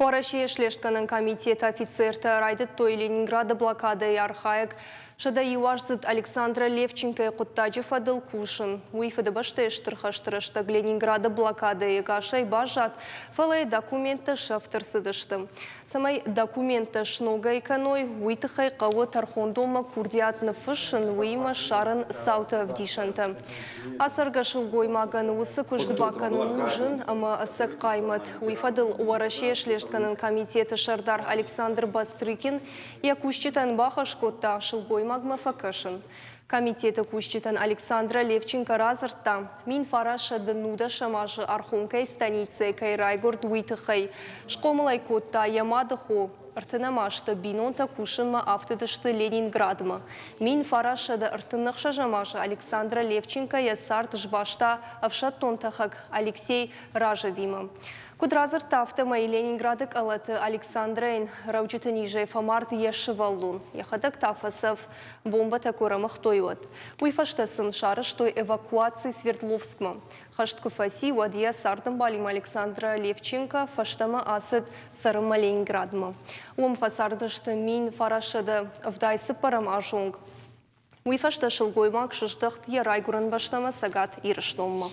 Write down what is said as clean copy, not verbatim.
Уӕрӕсейы слестгӕнӕн комитеты офицертӕ райдыдтой Ленинграды блокадӕйы архайӕг 101-аздзыд Александра Левченкойы хъуыддаджы фӕдыл кусын. Уый Фыдыбӕстӕйы Стыр хӕсты рӕстӕг Ленинграды блокадӕйы гасӕй баззад, фӕлӕ йӕ документтӕ сӕфт ӕрцыдысты. Цӕмӕй документтӕ сногӕй кӕной, уый тыххӕй хъӕуы тӕрхондонмӕ курдиат ныффыссын, уыимӕ ссарын цауты ӕвдисӕнтӕ. Ацӕргӕ сылгоймагӕн уыцы куыст бакӕнын у зын ӕмӕ ӕцӕг хъаймӕт. Уый фӕдыл Уӕрӕсейы слестгӕнӕн комитеты сӕрдар Александр Бастрыкин йӕ кусджытӕн бахӕс кодта сылгоймагмӕ фӕкӕсын. Комитеты кусджытӕн Александра Левченко радзырдта, 1910 азы Архонкӕйы станицӕйы кӕй райгуырд, уый тыххӕй. Схъомыл ӕй кодта йӕ мады хо. Ӕртынӕм азты бинонтӕ кусынмӕ афтыдысты Ленинградмӕ. 1936 азы Александра Левченко йӕ цард сбаста ӕфсӕддон тӕхӕг Алексей Ражевимӕ. Куыд радзырдта, афтӕмӕй Ленинграды къӕлӕты Александрӕйӕн рӕуджыты низӕй фӕмард йӕ сывӕллон, йӕхӕдӕг та фӕцӕф, бомбӕтӕ куы рӕмыгътой, уӕд. Уый фӕстӕ сын сарӕзтой эвакуаци Свердловскмӕ. Хӕст куы фӕци, уӕд йӕ цардӕмбалимӕ Александра Левченко фӕстӕмӕ ацыд цӕрынмӕ Ленинградмӕ. Уым фӕцардысты 1974 азы онг. Уый фӕстӕ сылгоймаг сыздӕхт йӕ райгуырӕн бӕстӕмӕ Цӕгат Ирыстонмӕ.